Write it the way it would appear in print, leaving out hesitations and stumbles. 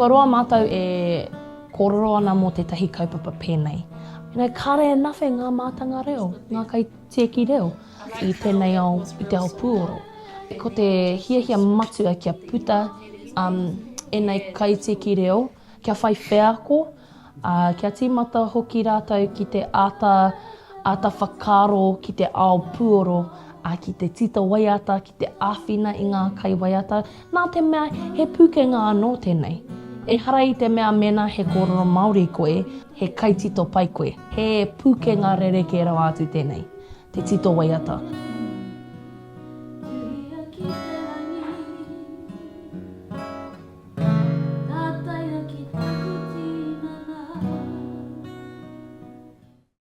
Kua roa mātou e kōrero ana mō tētahi kaupapa pēnei. You know, kāre e nawhe ngā mātanga reo, ngā kaitieki reo i tēnei ao, i te ao pūoro. Ko te hiahia matua kia puta um, ēnei kaitieki reo, kia whai wheako, ā, kia tīmata hoki rātou ki te āta, āta whakaaro ki te ao puoro, ā, ki te tito waiata, ki te āwhina i ngā kaiwaiata, nā te mea he pūkenga anō tēnei. Ehara i te mea mēnā he kōrero Māori koe, he kaitito pai koe. He pūkenga rerekē rawa atu tēnei, te tito waiata.